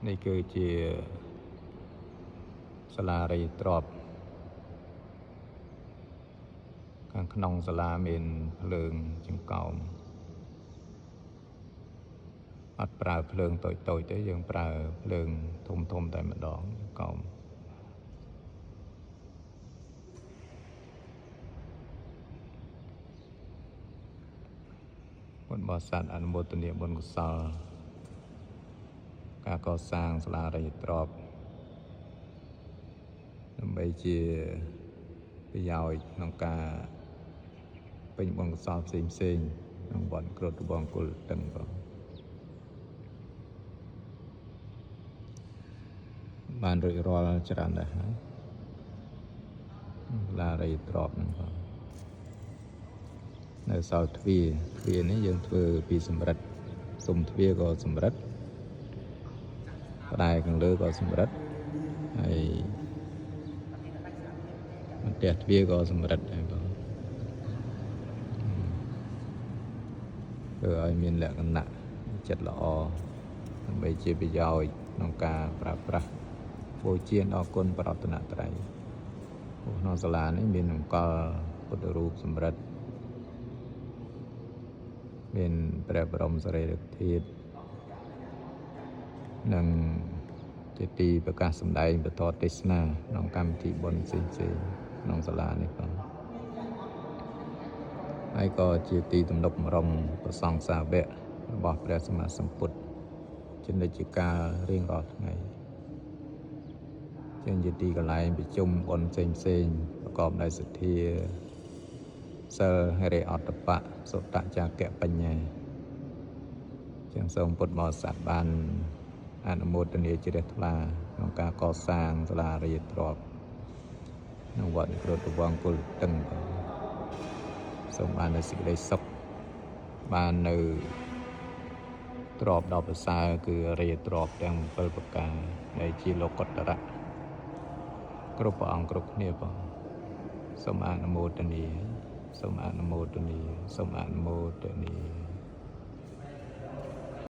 នេះគឺជាសាលារីទ្របខាងក្នុងសាលាមានភ្លើងចង្កោមអត់ប្រើភ្លើងតូចតូចទេយើងប្រើភ្លើងធំធំតែម្ដងចង្កោម បុណ្យបរិស័ទអនុមោទនាបុណ្យកុសលការកសាងសាលារាជទ្រព្យដើម្បីជាប្រយោជន៍ក្នុងការពេញបុណ្យកុសលផ្សេងផ្សេងក្នុងវត្តគ្រុឌរបងគុលតឹងផងបានរួចរាល់ច្រើនដែរហើយសាលារាជទ្រព្យហ្នឹងផងនៅសល់ទ្វារទ្វារនេះយើងធ្វើពីសំរិទ្ធសុំទ្វារក៏សំរិទ្ធផ្ដែខាងលើក៏សំរិទ្ធហើយបន្ទះទ្វារក៏សំរិទ្ធដែរបងធ្វើឲ្យមានលក្ខណៈចិត្តល្អដើម្បីជាប្រយោជន៍ក្នុងការប្រើប្រាស់បូជាដល់គុណព្រះរតនត្រ័យក្នុងសាលានេះមានអង្គលពុទ្ធរូបសំរិទ្ធមានព្រះបរមសារីរិកធាតុនិងជាទីប្រកាសសម្ដែងពធទេសនាក្នុងកម្មវិធីបុណ្យផ្សេងៗក្នុងសាលានេះផងហើយក៏ជាទីទំនុកបំរុងព្រះសង្ឃសាវករបស់ព្រះសម្មាសម្ពុទ្ធជានិច្ចកាលរៀងរាល់ថ្ងៃជាជាទីកន្លែងប្រជុំបុណ្យផ្សេងៗប្រកបដោយសទ្ធាសិលហិរិអត្តបៈសុតចាកៈបញ្ញាចឹងសូមពុទ្ធបរិស័ទបានអនុមោទនាជ្រះថ្លាក្នុងការកសាងសាលារាជទ្រព្យក្នុងវត្តគ្រុឌរវងគុលតឹងបងសូមបាននូវសេចក្តីសុខបាននៅទ្រព្យដ៏ប្រសើរគឺរាជទ្រព្យទាំង7ប្រការដែលជាលោកុត្តរៈគ្រប់ព្រះអង្គគ្រប់គ្នាបងសូមអនុមោទនាសូមអនុមោទនាសូមអនុមោទនា